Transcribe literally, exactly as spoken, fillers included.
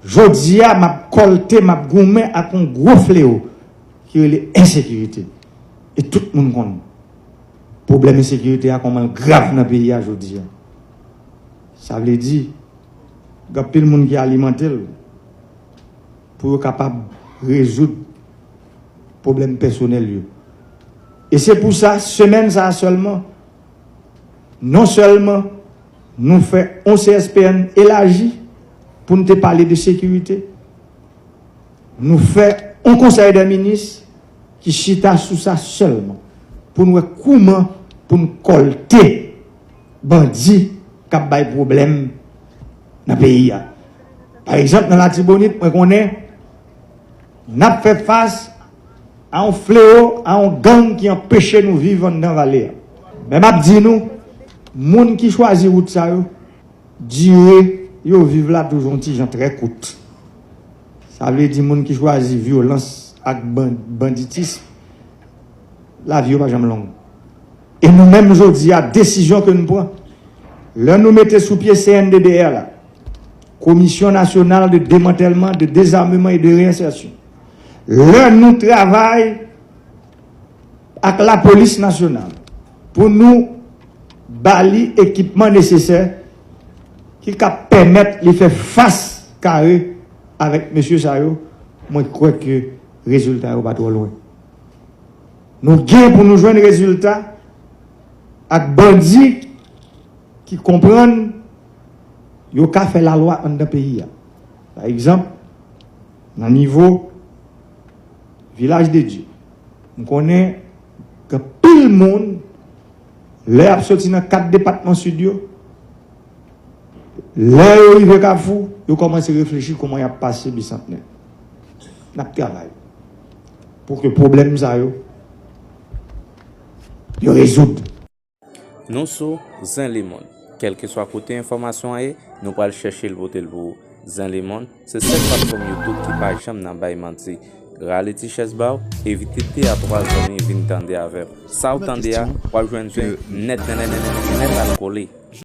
Jodi a, m ap kòlte, m ap goumen ak yon gwo flewo ki rele ensekirite. E tout moun konn pwoblèm ensekirite a, kòman l grav nan peyi a jodi a. Sa vle di, gen anpil moun ki alimante l pou yo kapab rezoud pwoblèm pèsonèl yo. E se pou sa, semèn sa a sèlman, non sèlman nou fè yon C S P N elaji pou n te pale de sekirite, nou fè yon konsèy dè minis ki chita sou sa sèlman, pou n wè kouman pou n kòlte bandi k ap bay pwoblèm nan peyi a. Pa egzanp, nan Latibonit, mwen konnen n ap fè fas a yon flewo, a yon gang ki anpeche nou viv anndan vale a. Men m ap di nou, moun ki chwazi wout sa yo, dire yo viv la toujou yon ti jan trè kout. Sa vle di moun ki chwazi vyolans ak ban-, banditism, lavi yo pa janm long. E nou menm jodi a, desizyon ke nou pran, lè nou mete sou pye C N D D R la, Commission Nationale de Démantèlement, de Désarmement et de Réinsertion, lè nou travay ak lapolis nasyonal pou nou ba li ekipman nesesè ki ka pèmèt li fè fas kare avèk mesye sa yo, mwen kwè ke rezilta yo pa twò lwen. Nou gen pou nou jwenn rezilta ak bandi ki konprann yo ka fè lalwa anndan peyi a. Pa egzanp, nan nivo Vilaj de Dye, m konnen gen anpil moun, lè y ap soti nan kat depatman sid yo, lè yo rive Kafou, yo kòmanse reflechi kòman y ap pase Bisantnè. N ap travay pou ke pwoblèm sa yo, yo rezoud. Nou sou Zen Lemonn. Kèlkeswa kote enfòmasyon an ye, nou pral chèche l pote l pou ou. Zen Lemonn se sèl platfòm YouTube ki pa janm nan bay manti. Rale ti chèz ba w, evite teyatwa zanmi vin tande avè w. Sa w tande a, w ap jwenn zen nèt nèt nèt nèt nèt al kole.